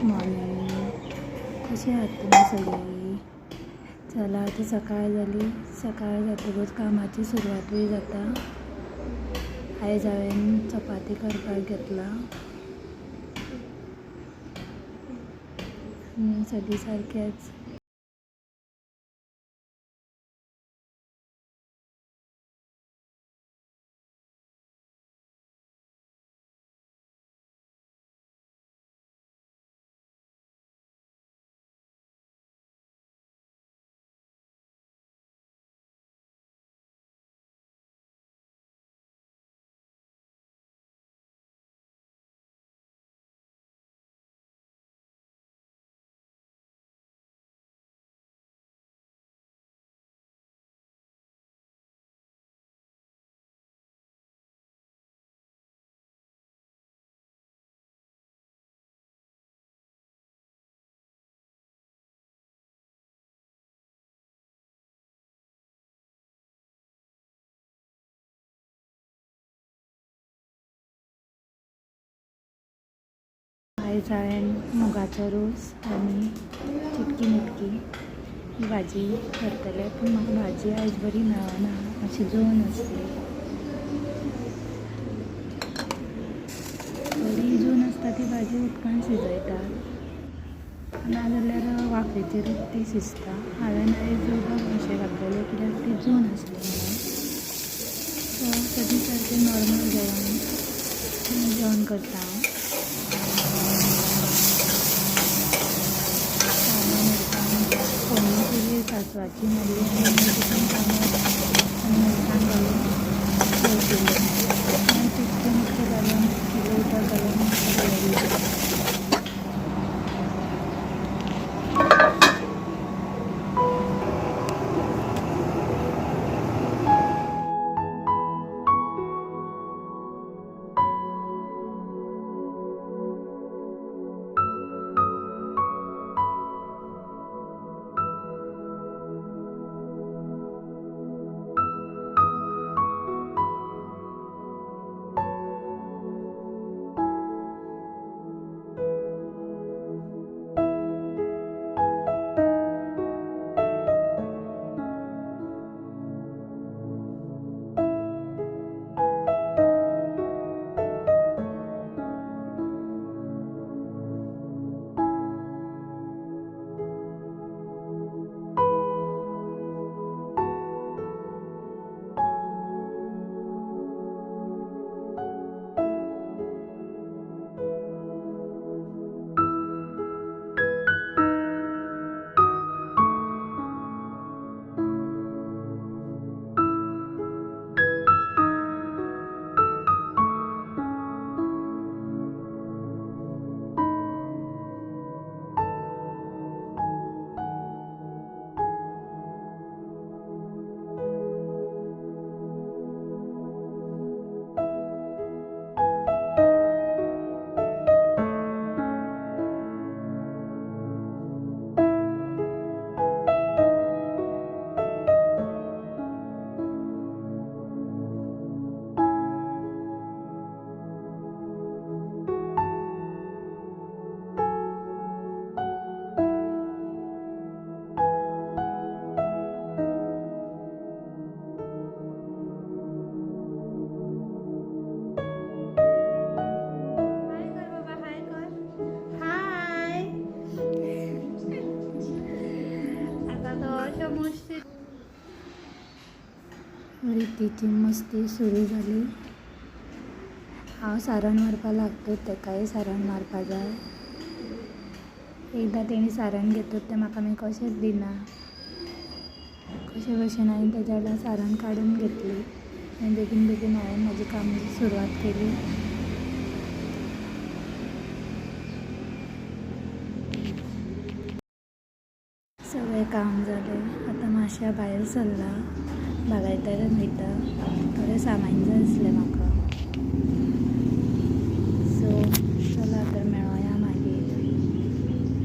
Morning. कशी आहात तुमी सगळीं? चला आतां सकाळ जाली. सकाळ जातकूच कामाची सुरवातूय जाता. आयज हांवें चपाती करपाक घेतला. सदी सारकेंच आयज हांवें मुगाचो रोस आनी चिटकी मिटकी ही भाजी करतले. पूण म्हाका भाजी आयज बरी मेळना, मातशी जळून आसली. बरी जून आसता ती भाजी उदकान शिजयतात, नाजाल्यार वाफेचेर ती शिजता. हांवें आयज उदक मातशें घातलेलें कित्याक ती जून आसली म्हणून. सो सदी सारकें नॉर्मल जेवण जेवण करता हांव. कांदो मिरसांग फोडणी केली, सांसवाची मारली आनी तितून कांदो आनी मिरसांग घालून तळशिल्लें. मागीर चिटकें मिटकें घालून इल्लें उदक घालून दवरलें. रितीची मस्ती सुरू जाली. हांव सारण मारपाक लागतच तेकाय सारण मारपा जाय. एकदां तेणी सारण घेतच तें म्हाका मागीर कशेंच दिना. कशे भशेन हांवें तेज्या कडल्यान सारण काडून घेतली आनी बेगीन बेगीन हांवें म्हाजी कामाची सुरवात केली. सगळें काम जालें. आतां मातशें भायर सरला, बागायतारान वयता. थोडें सामान जाय आसलें म्हाका.